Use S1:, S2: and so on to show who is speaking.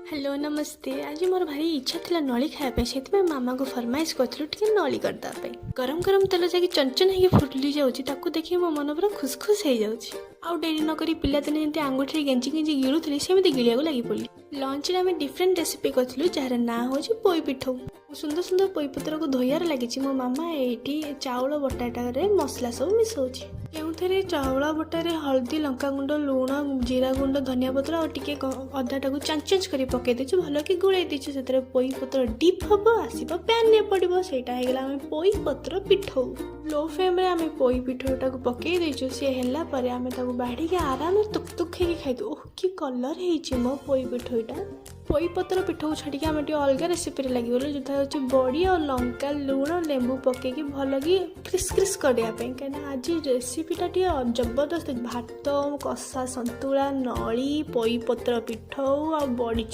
S1: Hello, ନମସ୍ତେ। ଆଜି ମୋର ଭାରି ଇଚ୍ଛା ଥିଲା ନଳି ଖାଇବା ପାଇଁ। ସେଥିପାଇଁ ମାମାକୁ ଫରମାଇଶ କରିଥିଲୁ ଟିକେ ନଳି କରିଦେବା ପାଇଁ। ଗରମ ଗରମ ତେଲ ଯାଇକି ଚନଚନ ହେଇକି ଫୁଲି ଯାଉଛି, ତାକୁ ଦେଖି ମୋ ମନ ପୁରା ଖୁସ୍ ଖୁସ୍ ହେଇଯାଉଛି। ଆଉ ଡେରି ନକରି ପିଲାଦିନେ ଯେମିତି ଆଙ୍ଗୁଠିରେ ଗେଞ୍ଜି ଗେଞ୍ଜି ଗିଳୁଥିଲି, ସେମିତି ଗିଳିବାକୁ ଲାଗି ପଡ଼ିଲି। ଲଞ୍ଚରେ ଆମେ ଡିଫରେଣ୍ଟ ରେସିପି କରିଥିଲୁ, ଯାହାର ନାଁ ହେଉଛି ପୋଇ ପିଠଉ। ସୁନ୍ଦର ସୁନ୍ଦର ପୋଇପତ୍ରକୁ ଧୋଇବାରେ ଲାଗିଛି। ମୋ ମାମା ଏଇଠି ଚାଉଳ ବଟାଟାରେ ମସଲା ସବୁ ମିଶାଉଛି। ଯେଉଁଥିରେ ଚାଉଳ ବଟାରେ ହଳଦୀ, ଲଙ୍କାଗୁଣ୍ଡ, ଲୁଣ, ଜିରା ଗୁଣ୍ଡ, ଧନିଆ ପତ୍ର ଆଉ ଟିକେ ଅଦାଟାକୁ ଚାଞ୍ଚ ଚାଞ୍ଚ କରି ପକାଇ ଦେଇଛୁ, ଭଲକି ଗୋଳେଇ ଦେଇଛୁ। ସେଥିରେ ପୋଇ ପତ୍ର ଡିପ୍ ହବ, ଆସିବ, ପ୍ୟାନ୍ରେ ପଡ଼ିବ। ସେଇଟା ହେଇଗଲା ଆମେ ପୋଇ ପତ୍ର ପିଠଉ। ଲୋ ଫ୍ଲେମ୍ରେ ଆମେ ପୋଇ ପିଠଉଟାକୁ ପକାଇ ଦେଇଛୁ। ସିଏ ହେଲା ପରେ ଆମେ ତାକୁ ବାଢ଼ିକି ଆରାମରେ ତୁକ୍ ତୁକ୍ ହେଇକି ଖାଇଦବୁ। ଓହ, କି କଲର୍ ହେଇଛି ମୋ ପୋଇ ପିଠଉଟା! ପୋଇ ପତ୍ର ପିଠଉ ଛାଡ଼ିକି ଆମେ ଟିକେ ଅଲଗା ରେସିପିରେ ଲାଗିଗଲୁ, ଯେଉଁଟା ହେଉଛି ବଡ଼ି ଆଉ ଲଙ୍କା, ଲୁଣ, ଲେମ୍ବୁ ପକେଇକି ଭଲକି କ୍ରିସ୍ କ୍ରିସ୍ କରିବା ପାଇଁ। କାହିଁକିନା ଆଜି ରେସିପିଟା ଟିକେ ଜବରଦସ୍ତ। ଭାତ, କଷା, ସନ୍ତୁଳା, ନଳି, ପୋଇ ପତ୍ର ପିଠଉ ଆଉ ବଡ଼ି।